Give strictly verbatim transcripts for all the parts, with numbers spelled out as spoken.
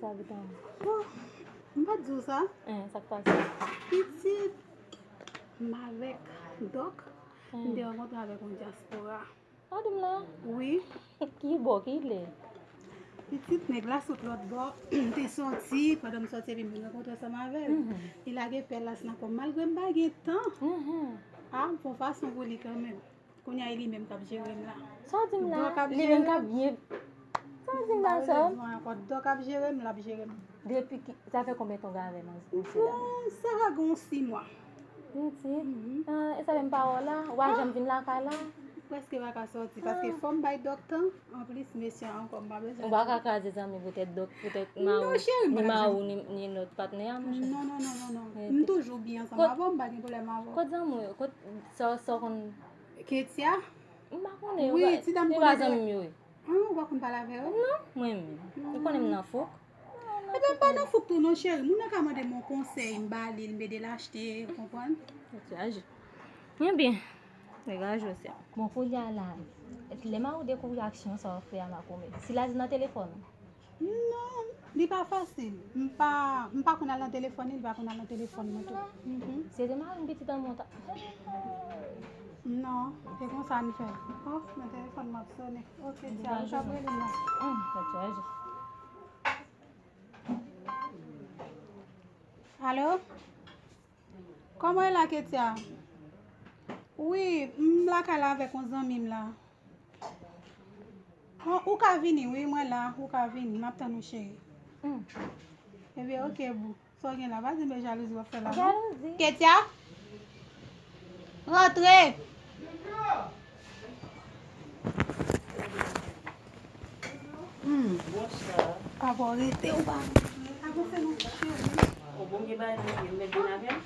Bon, m pa t di w sa. Hein, sa k pase? Pitit, m avèk Dòk, m te rankontre avèk yon dyaspora. Ou di m la? Wi. Ki bò, ki lè? Pitit, nèg la sot lòt bò, m te sòti, pandan m sòti epi m vin rankontre ansanm avè l. Li lage pèlas nan kò m, malgre m pa gen tan. A, m fè yon fason pou li kanmenm. Kounye a, e li menm k ap jere m la. Sa w di m la? Li menm k ap byen. Sa w di m la, sè m? Dòk ap jere m, l ap jere m. Depi ki, sa fè konbyen tan w gen avè m, mesye dam? Bon, sa va gen yon sis mwa. Pitit. Ah, e sa menm pa wè w la? Ou pa janm vin lakay la? Prèske pa ka sòti, paske fò m bay Dòk tan. Anplis, mesye a ankò, m pa bezwen. Ou pa ka kraze zanmi poutèt Dòk, poutèt mari w, ni mari w, ni, ni lòt patnè a, monchè. Non, non, non, non, non. M toujou byen ansanm avè w, m pa gen pwoblèm avè w. Kot zanmi w yo? Kot sa, sa w konn Ketia? M pa konnen yo. Wi, ti dam konnen. Yo pa zanmi m yo ye. Ah, ou pa konn pale avè yo? Non, mwen menm. Ou konnen m nan fouk. Ebyen, m pa nan fouk tou non, cheri. Moun nan ka mande m yon konsèy, m ba li l, m ede l achte, ou konprann? Ou te aji. Ebyen, degaje w, sè. Bon, kounye a la, lè mari w dekouvri aksyon sa w ap fè a, makomè, si l al nan telefòn ou? Non, li pa fasil. M pa, m pa konn al nan telefòn li, li pa konn al nan telefòn mwen tou. Mhm. Si se te mari m, pitit an mwen ta. Non, se konsa n fè. Oh, nan telefòn m ap sonnen. Ok, tia, ou ka rele m la. Hum, sa tia. Alo? Kòman w ye la, Ketia? Wi, m lakay la avèk yon zanmi m la. Bon, ou ka vini, wi, mwen la, ou ka vini. M ap tann ou, cheri. Ebyen, ok, boo. Sa w gen la, pa di m e jalouzi w ap fè la, non? Jalouzi? Ketia? Rantre! Bonswa. Apa w rete, ou pa rantre? Avanse non, cheri. O, bon, m gen bagay pou m di, m mèt vin avè m?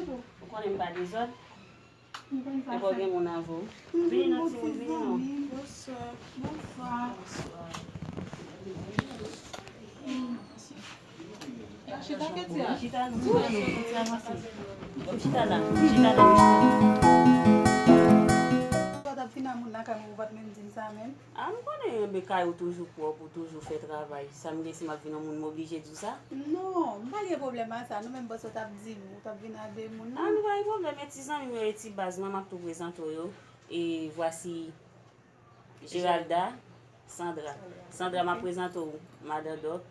Ou konnen m pa dezòd. Ou pa gen moun avè w. Vini non, timoun, vini non. Bonswa. Bonswa. Chita, Ketia. Chita non, chita non, Ketia, avanse. Chita la, chita la. Ou t ap vin a moun lakay mwen, ou pa t menm di m sa menm. A, m konnen, men kay ou toujou pwòp, ou toujou fè travay. Sa m gen, si m ap vin yon moun, m oblije di w sa? Non, m pa gen pwoblèm a sa. Nou menm bòs ou t ap di m, ou t ap vin a de moun. A, nou pa gen pwoblèm, men ti zanmi m yo e ti baz mwen, m ap tou prezante w yo. E vwasi Geralda, Sandra. Sandra, m ap prezante w madan Dòk.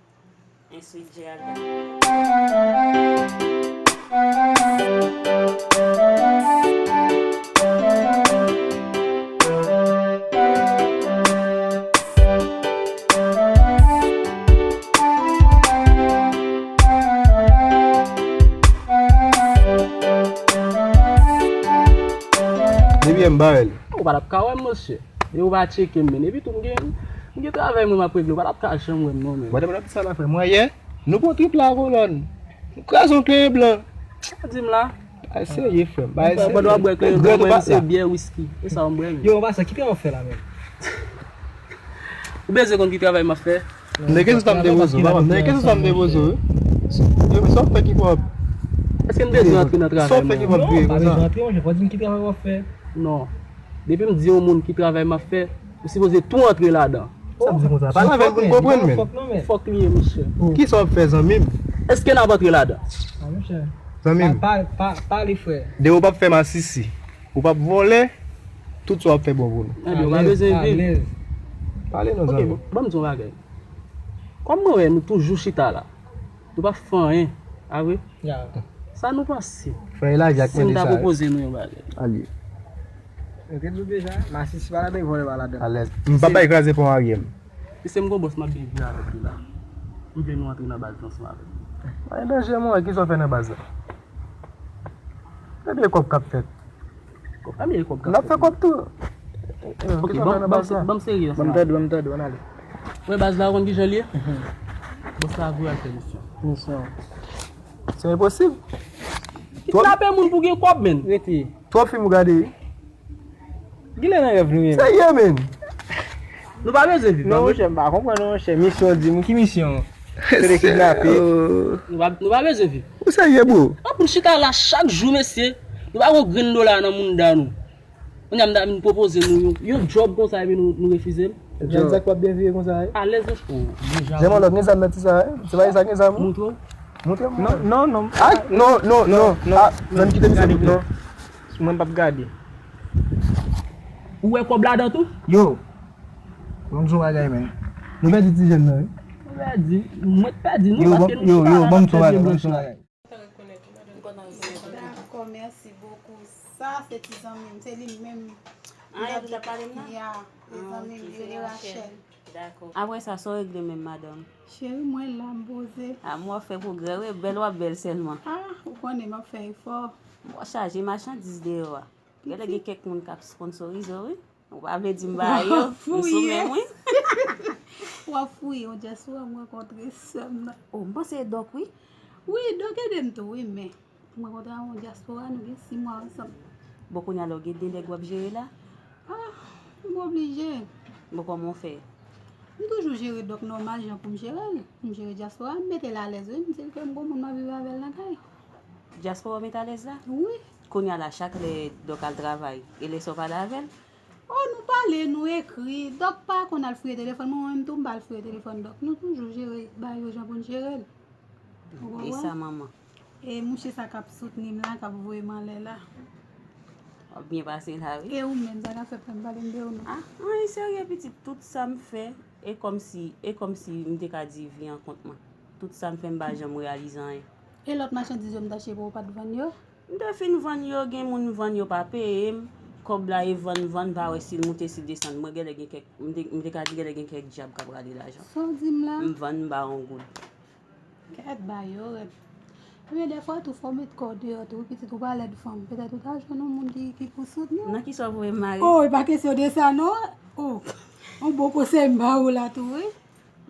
Ensuite, Geralda. Ebyen, m ba l. Ou pa t ap ka wè m, mesye. E ou pa tcheke m, men. Epi tou, m gen, m gen travay mwen m ap regle. Ou pa t ap ka janm wè m, non, men. Mwen, mwen, sa la fè. Mwen, yè, nou pran trip la, kolòn. Nou kraze yon kleren blan. Sa di m la? Ay, serye, frè m. Bagay serye. Pandan w ap bwè kleren blan, mwen, se byè, wiski. E sa w bwè, men. Yo, anba sa, ki travay w ap fè la, men? Ou bezwen konn ki travay m ap fè? Nèg, kesyon sa m te poze w, papa. Nèg, kesyon sa m te poze w, wi. Yo, men sa w fè ki pwòp? Èske n bezwen antre nan travay mwen? Sa w fè ki pwòp vire konsa? Non, pa bezwen antre, monchè. Fò di m ki travay w ap fè. Non. Depi m di yon moun ki travay m ap fè, ou sipoze tou antre ladan. Sa m di konsa? Pale avè l pou n konprann, men. Fòk li ye, monchè. Kisa w ap fè, zanmi m? Èske n ap antre ladan? A, monchè. Zanmi m. Pa, pa, pale, frè. Depi w p ap fè masisi, ou p ap vòlè, tout sa w ap fè bon pou nou. Ebyen, ou pa bezwen viv. Pale non, zanmi m. Ok, bon, ban m di w yon bagay. Kòm mwen wè nou toujou chita la, nou pa fè anyen, a vre? Ya. Sa nou panse? Frè Elijah, si m ta pwopoze nou yon bagay? Alye. Mwen te di w deja, masisi pa ladan, vòlè pa ladan. Alèz. M pa bay kraze pon arye m. Mesye, m gon bòs m ap byen viv avèk li la. M vle nou antre nan baz la ansanm avè m. Pa gen danje, mwen, kisa w fè nan baz la? Ebyen, kòb k ap fèt. Kòb, ebyen, kòb k ap fèt. N ap fè kòb tou. Ok, ban m serye ansanm avè m. Ban m tande, ban m tande, ann ale. Wè baz la, ou konn kijan l ye? Bòs la vle al fè misyon. Misyon. Se enposib. Kidnape moun pou gen kòb, menn. Rete. Twòp fim ou gade, wi. Genlè nan rèv nou ye. Serye, menn. Nou pa bezwen viv, non, monchè, m pa konprann, non, monchè. Misyon di m, ki misyon? Se de kidnape. Nou pa, nou pa bezwen viv. Ou serye, bro? Anpil chita la chak jou, mesye. Nou pa gon grenn dola nan mounda nou. Kounye a m ta vin pwopoze nou yon, yon djòb konsa epi nou, nou refize l. Jan Zak p ap byen vire konsa, wi. Alèz. Jèman lòt, gen zam nan ti sa, wi. Se pa sa gen zam, wi. Montre w. Montre m. Non, non, non. Ay, non, non, non. Non. Ah, zanmi, kite misye. Gade non. Mwen p ap gade. Ou wè kòb ladan tou? Yo. Ban m di yon bagay, men. Nou pèdi ti jèn nan, wi. Nou pèdi. Mwen t pèdi nou, yo, paske nou yo, yo, ban m di yon bagay, ban m di yon bagay. Dakò, mèsi bokou. Sa se ti zanmi m, se li menm. Ah, e ou t ap pale m nan? Ya, se zanmi m, li rele Rachel. Dakò. Apre sa, sa w regle menm, madanm? Cheri, mwen la, m poze. Ah, m wè w ap fè pwogrè, wi, bèl w ap bèl sèlman. Ah, ou konnen m ap fè efò. M wè w chaje machandiz deyò a. Genlè gen kèk moun k ap sponsorize w, wi. Ou pa vle di m ba yo, m sou men m, wi. W ap fouye, yon dyaspora m rankontre sè m nan. Oh, m panse e Dòk, wi. Wi, Dòk ede m tou, wi, men m rankontre ak yon dyaspora, nou gen sis mwa ansanm. Bon, kounye a la, w gen de nèg w ap jere la? Ah, m oblije. Bon, kòman w fè? M toujou jere Dòk nòmal, jan pou m jere l. M jere dyaspora, m mete l alèz, wi. M di l ke m gon moun m ap viv avè l nan kay. Dyaspora w met alèz la? Wi. Kounye a la, chak lè Dòk al travay, e lè sa w pale avè l? Oh, nou pale, nou ekri. Dòk pa konn al fouye telefòn mwen, mwen menm tou m pa al fouye telefòn Dòk. Nou toujou jere bagay yo jan pou n jere l. Ou konprann? E sa manman? E mouche sa k ap soutni m la, k ap voye m anlè la. W ap byen pase la, wi. E ou menm, sa k ap fèt la, m pale m de ou non. Ah, anyen serye, pitit, tout sa m fè, e kòmsi, e kòmsi m te ka di vi an kont mwen. Tout sa m fè, m pa janm reyalize anyen. E lòt machandiz yo m t achte pou ou, w pa t vann yo? M te fin vann yo, gen moun m vann yo pa peye m. Kòb la e vann, vann, m pa wè si l moute, si l desann. Mwen genlè gen kèk, m te, m te ka di genlè gen kèk dyab k ap rale lajan. Sa w di m la? M vann, m ba yon goud. Kèt, ba yo rèd. Ebyen, dèfwa tou fò w met kò w deyò tou, pitit, ou pa lèd fanm. Petèt ou ta jwenn yon moun ki, ki pou soutni w. Nan kisa w voye m mare? Oh, e pa kesyon de sa non. Oh, yon bon konsèy m ba ou la tou, wi.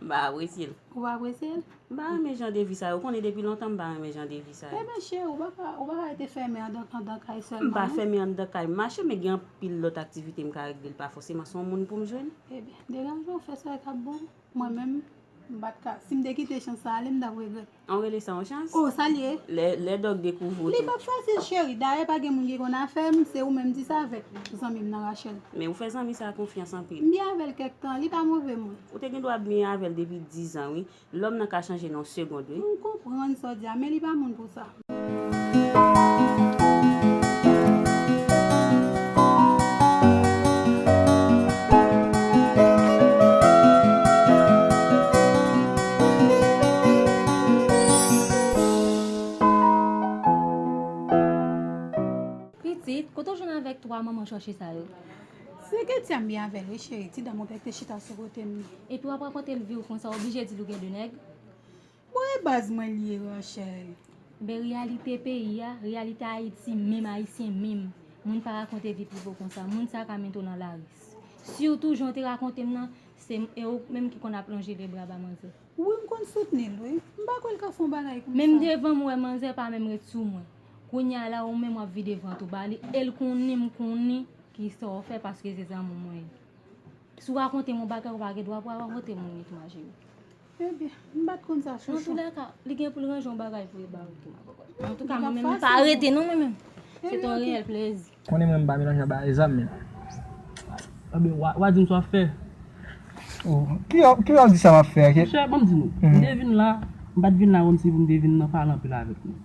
M pa apresye l. Ou pa apresye l? M pa renmen jan de vi sa yo. Ou konnen depi lontan m pa renmen jan de vi sa yo. Ebyen, cheri, ou pa ka, ou pa ka rete fèmen anndan, anndan kay sèlman non. M pa fèmen anndan kay, m mache, men gen anpil lòt aktivite m ka regle, l pa fòseman se yon moun pou m jwenn. Ebyen, deranje w, fè sa k ap bon. Mwen menm, m pa t ka, si m te kite chans sa ale, m t ap regrèt. An rele sa yon chans? Oh, sa l ye? Lè, lè Dòk dekouvri w tou. Li p ap fasil, cheri. Dayè, pa gen moun ki konn afè m, se ou menm di sa avèk zanmi m nan, Rachel. Men ou fè zanmi sa a konfyans anpil. M byen avè l kèk tan, li pa move moun. Ou te gen dwa byen avè l depi dizan, wi. Lòm nan ka chanje nan yon segond, wi. M konprann sa w di a, men li pa moun pou sa. Pitit, kote w jwenn avèk twa manman chòche sa yo? Se Ketia m byen avè l wi, cheri. Ti dam ou te chita sou kote m nan. Epi w ap rakonte l vi w konsa, w oblije di l ou gen de nèg? Bon, e baz mwen li ye, Rachel. Men reyalite peyi a, reyalite Ayiti menm, Ayisyen menm, moun pa rakonte vi prive w konsa. Moun sa ka mete w nan lari. Sitou jan w te rakonte m nan, se e ou menm ki konn ap lonje lebra ba manzè. Wi, m konn soutni l, wi. M pa kwè l ka fè yon bagay konsa. Menm devan m wè manzè pa menm ret sou mwen. Kounye a la, ou menm w ap vide vant ou ba li, e l konnen m konnen kisa w fè paske se zanmi mwen ye. Si w rakonte m yon bagay, ou pa gen dwa pou w rakonte moun li tou, ma chérie. Ebyen, m pa t konn sa, chouchou. Antoulèka, li gen pou l ranje yon bagay pou li ba ou tou, ma cocotte. Antouka, mwen menm, m pa rete non, mwen menm. Se te yon reyèl plezi. Konnen mwen m pa melanje anba zam, men. Anben, w a, w a di m sa w ap fè. Oh, ki, ki w ap di sa m ap fè, ok? Monchè, ban m di nou. M te vin la, m pa t vin la kòmsi pou m te vin nan pale anpil avèk nou.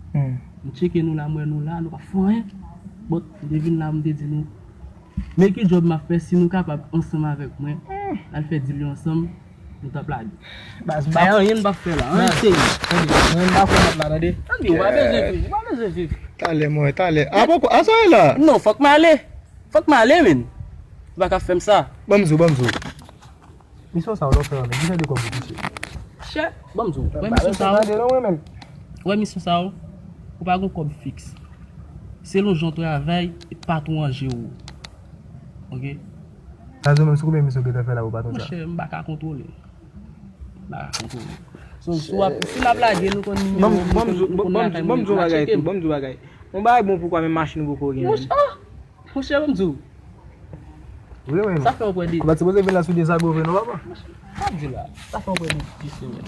M tcheke nou la, m wè nou la, nou p ap fè anyen. But, m te vin la, m te di nou, men ki djòb m ap fè, si nou kapab ansanm avèk mwen, al fè dil yo ansanm, nou t ap lage. Baz, m pa anyen m p ap fè la, anyen serye. Tande, mwen m pa kwè m ap la, tande. Tande, ou pa bezwen viv, ou pa bezwen viv. Talè, mwen, talè. A, poko, a, sa e la? Non, fòk m ale. Fòk m ale, men. Ou pa ka fè m sa. Ban m di w, ban m di w. Misyon sa w lè w fè yo, men, ki jan de kòb ou touche? Chè, ban m di w, wè misyon sa w, wè misyon sa w, ou pa gon kòb fiks. Selon jan w travay, e patwon an jere w. Ok? Sa vle di menm si konbyen misyon w gentan fè la pou patwon sa? Monchè, m pa ka kontwole. M pa ka kontwole. So, si w ap, si n ap lage, nou konn nimewo, nou konn, nou konn lakay mwen, n a tcheke m. Ban m di w bagay tou, ban m di w bagay. Yon bagay bon pou kwa, men machin ou poko gen menm. Monchè, ban m di w. Vre, wi. Sa fè yon pwen de. Ou pa t sipoze vin la sou de zago vre non, papa? Sa di la. Sa fè yon pwen de dis semèn.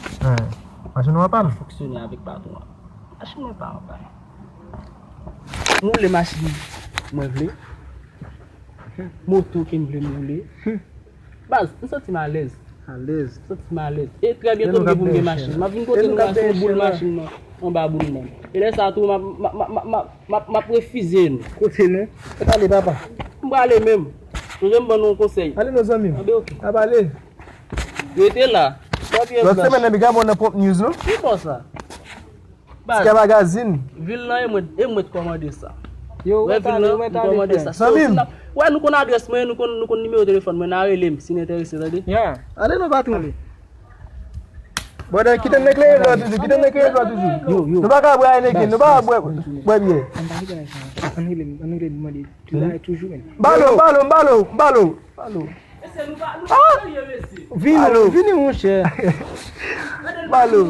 Machin ou apa m? Fonksyone avèk patwon an. Machin mwen pa apa. M woule machin mwen vle. Moto ke m vle m woule. Baz, m santi m alèz. Alèz. M santi m alèz. E trè byento m gen pou m gen machin. M ap vin kote nou la, se yon boul machin nan, anba boul nan. E lè sa a tou, m ap, m ap, m ap, m ap, m ap, m ap refize nou. Kote nou? Ou prale, papa? M prale menm. Sonje m ban nou yon konsèy. Ale non, zanmi m. Anben, oke. N ap ale. Rete la. Lòt semèn nan, piga bon nan Pop News, non? Ki bò sa? Baz. Ticket Magazine. Vil lan e mwen, e mwen t kòmande sa. Yo, ou mèt ale, ou mèt ale, frè. Zanmi m. Wè, nou konn adrès mwen, nou konn, nou konn nimewo telefòn mwen, n a rele m si n enterese, tande? Yeah. Ale non, patwon. Brother, kite m nan klere dlo a toujou, kite m nan klere dlo a toujou. Yo, yo. Nou pa ka bwè Heineken, nou pa ka bwè, bwè byè. Ann pa kite bagay sa. Ann rele, ann rele mande. Ti bagay toujou menm. Balo, balo, balo, balo, balo. Vini, vini, monchè. Balo.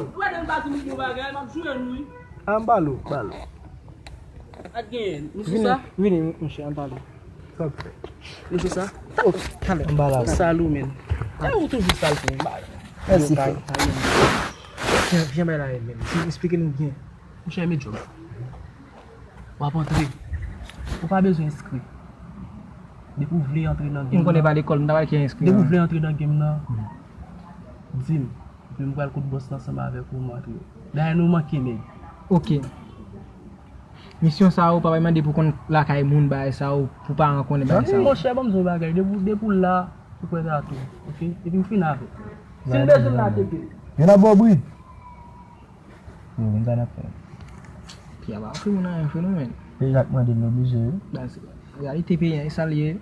Ah, balo, balo. Vini, vini, monchè, ann pale. Nou sou sa? Oh, talè. Anba la. Ou sal ou menm. E ou toujou sal tou. Mèsi, frè. Vyen, vyen bay la menm. Esplike nou byen. Monchè, men djòb. W ap antre. Ou pa bezwen enskri. Depi w vle antre nan game nan. M konnen pa lekòl, m ta pral ki enskri. Depi w vle antre nan game nan, di m. Epi m pral kot bòs la ansanm avèk ou, m antre. Dayè nou manke nèg. Ok. Misyon sa yo, pa bay mande pou konn lakay moun, bagay sa yo, pou paran konnen bagay sa yo. Monchè, ban m di w yon bagay. Depi, depi w la, ou prèt a tou. Ok? Epi m fin avè w. Si m bezwen m la tcheke. Yo nan bò bri. Yo, konn sa n ap fè. Pye a pa ofri moun anyen, fenomèn. Peyi a k mande l oblije, wi. Baz, reyalite peyi an, e sa l ye.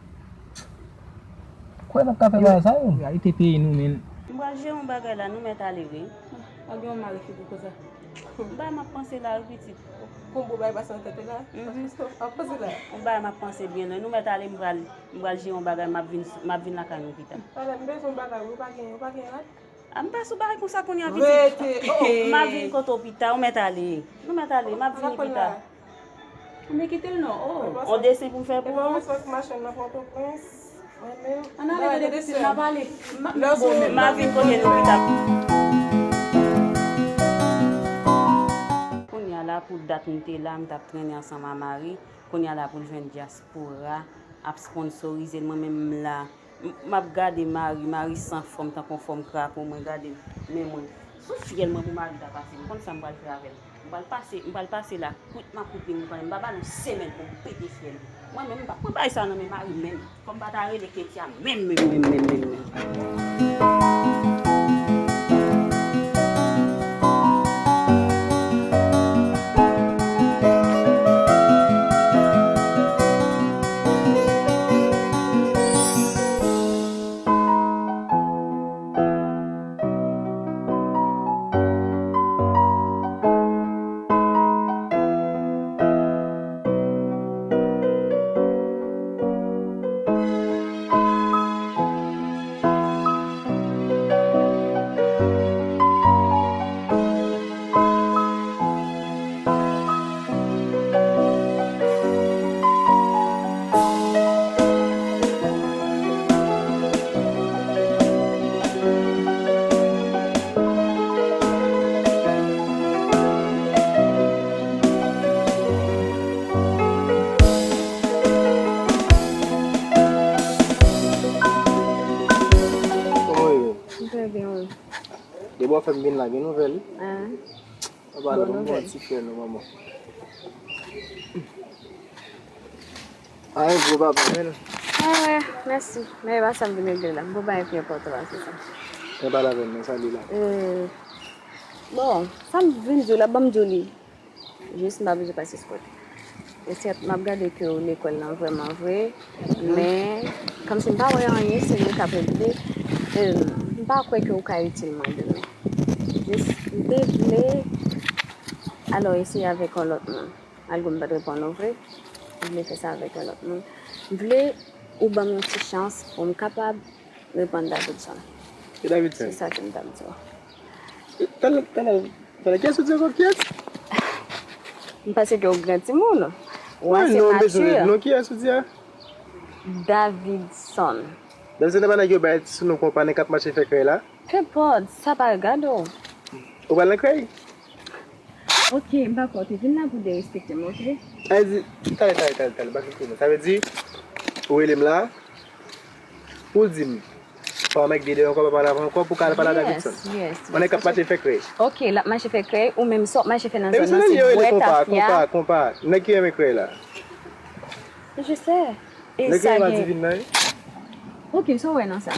Kwè n ap ka fè bagay sa yo? Reyalite peyi nou, menn. M pral jere yon bagay la, nou mèt ale, wi. Pa gen yon mari fi pou koze. M pa m ap panse la, wi, pitit. Konbo bay pase nan tèt ou la? Mhm. Ap panse la? M pa m ap panse byen, non. Nou mèt ale, m pral, m pral jere yon bagay, m ap vin, m ap vin lakay nou pita. Talè, m bezwen yon bagay, wi, ou pa gen, ou pa gen rad? A, m pa sou bagay konsa kounye a, pitit. Rete, oh. M ap vin kote w pita, ou mèt ale. Nou mèt ale, m ap vini pita. Men kite l non, oh. On desen pou m fè pou ou. Ann ale tande pitit, n ap ale. M ap vin kote nou pita. Kounye a la, pou dat m te la, m t ap trennen ansanm a Mari. Kounye a la, pou l jwenn dyaspora, ap sponsorize l, mwen menm m la. M, m ap gade Mari, Mari san fòm, tankou yon fòm krapo, mwen gade men mwen. Sou fyèl mwen pou Mari ta pase, m konn sa m pral fè avè l. M pral pase, m pral pase la, kwit m ap kwit li, m konnen m pa ba nou semèn pou m pete fyèl li. Mwen menm, m pa pran bagay sa nan men Mari menm. Fò m pa ta rele Ketia menm, menm, menm, menm, menm, menm. Kòman w ye menm? M trè byen, wi. Depi w ap fè m vin la, gen nouvèl, wi. Ah. Papa la, bon, bon, ti frè nou, manman. Anyen gwo papa, men. Ah, wè, mèsi. Men e pa sa m vin regle la. M gon bagay pi enpòtan pase sa. Men pale avè m, men sa li la. Euh, bon, sa m vin di w la, ban m di w li. Jis m pa bezwen pase sou kote. E sèt, m ap gade ke w lekòl nan vrèman vre, men kòmsi m pa wè anyen serye k ap regle, em, m pa kwè ke w ka itil mwen demen. Jis, m te vle, alò, eseye avèk yon lòt moun. Malgre m pa t reponn ou vre, m vle fè sa avèk yon lòt moun. M vle ou ban m yon ti chans pou m kapab reponn Davidson. E Davidson? Se sa ke m t ap di w. Talè, talè, talè, kiyès ou di ankò, kiyès? M panse ke w gran timoun. Ou ase mati. Non, kiyès ou di a? Davidson. Davidson se pa nèg yo bay ti sounon konpayi k ap mache fè krèy la? Kenpòt, sa pa regade w. Ou pral nan krèy? Ok, m pa kwè w te vin la pou derespekte m, ok? Sa vle di, talè, talè, talè, talè, pa kite mwen. Sa vle di, ou rele m la, pou w di m, Fò w mèt vide yon kòb pa pale avè yon kòb pou ka al pale a Davidson. Yon nèg k ap mache fè krèy. Ok, l ap mache fè krèy, ou menm sa w ap mache fè nan zòn nan se bwè tafya. Konpa, konpa, nèg ki renmen krèy la. Je sais. E sa gen. Nèg ki renmen divin nan wi. Ok, sa w wè nan sa?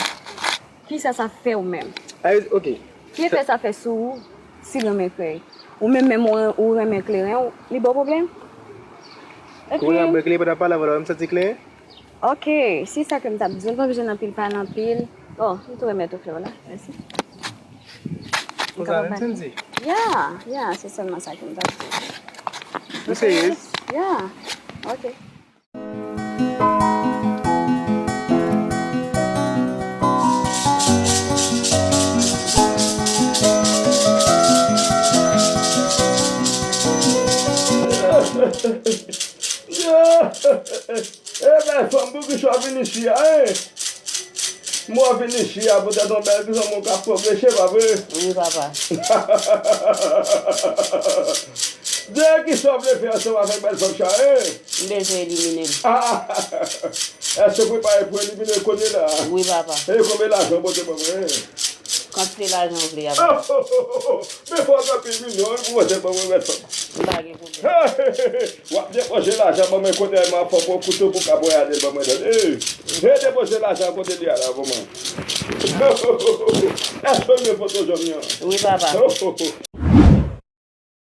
Kisa sa fè w menm? Ki efè sa fè sou ou si l renmen krèy? Ou menm menm ou renmen kleren, li ba w pwoblèm? Epi. Kounye a m wè kleren pa t ap pale avè w la, m santi kleren. Ok, se sa ke m t ap di w, l pa bezwen anpil pale anpil. Oh, m tou remèt ou flè w la, mèsi. Konsa menm, Sandy? Ya, ya, se sèlman sa ke m t ap di w. Ou seryez? Ya, ok. E bèl fanm, poukisa w vin isi a, en? M wè w vin isi a poutèt yon bèl granmoun k ap pwogrese, pa vre? Wi, papa. De kisa w vle fè ansanm avèk bèl fanm sa, en? M bezwen elimine l. Èske w prepare pou elimine l kounye la a? Wi, papa. E konbyen lajan w pote ban mwen? Kantite lajan w vle a, papa. Men fò w gen anpil milyon wi pou pote ban mwen, bèl fanm. M pa gen pwoblèm. W ap depoze lajan ban mwen kounye a, m ap fè w pran kouto pou w ka poyade l ban mwen, tande. Depoze lajan kote li a la pou mwen. Èske w gen foto zòn nan? Wi, papa.